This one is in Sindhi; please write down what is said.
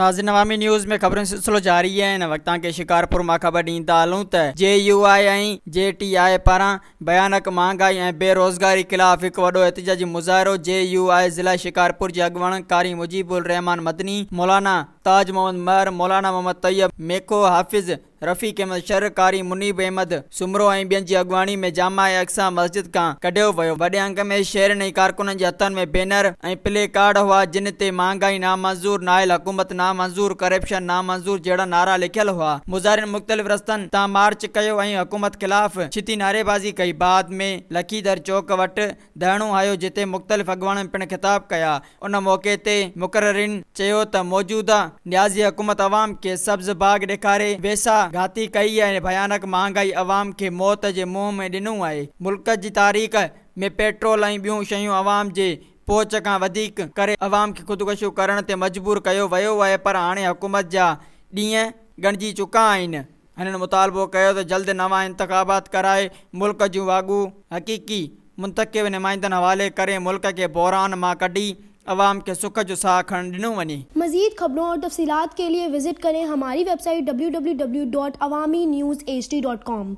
ناظرين عوامي نيوز ۾ خبرن جو سلسلو جاري آهي هن وقت توهان کي شڪارپور مان خبر ڏيندا هلون ته جي يو آء ۽ جي ٽي آء پاران ڀيانڪ مهانگائي ۽ بي روزگاري خلاف هڪ وڏو احتجاجي مظاهرو جي يو آء ضلعي شڪارپور جي اڳواڻن قاري مجيب الرحمان مدني، مولانا تاج محمد مهر، مولانا محمد طيب ميکو، حافظ رفيق احمد شر، قاري منيب احمد سومرو ۽ ٻين جي اڳواڻي ۾ جامع اقصيٰ مسجد کان ڪڍيو ويو. وڏي انگ ۾ شهرين ۽ ڪارڪنن جي هٿن ۾ بينر ۽ پلي ڪارڊ هئا جن تي مهانگائي نامنظور، نااهل حڪومت نامنظور، ڪرپشن نامنظور جهڙا نعرا لکيل هئا. مظاهرين مختلف رستن تان مارچ ڪيو ۽ حڪومت خلاف ڇتي نعريبازي ڪئي. بعد ۾ لکيدر چوڪ وٽ ڌرڻو هنيو جتي مختلف اڳواڻن پڻ خطاب ڪيا. ان موقعي تي مقررين چيو ته موجوده نيازي حڪومت عوام کي سبز باغ ڏيکاري ويساهه گهاتي ڪئي ۽ ڀيانڪ مهانگائي عوام کي موت جي منهن ۾ ڏنو آهي، ملڪ جي تاريخ ۾ پيٽرول ۽ ٻيون شيون عوام جي پهچ کان وڌيڪ ڪري عوام کي خودڪشيون ڪرڻ تي مجبور ڪيو ويو آهي پر هاڻي حڪومت جا ڏينهن ڳڻجي چڪا آهن. هنن مطالبو ڪيو ته جلد نوان انتخابات ڪرائي ملڪ جون واڳون حقيقي منتخب نمائندن حوالي ڪري ملڪ کي بحران مان ڪڍي عوام کي سک جو ساهه کڻڻ ڏنو وڃي. مزيد خبرون اور تفصيلات کے لئے وزٽ ڪرين ھماري web site www.awamiNewsHD.com.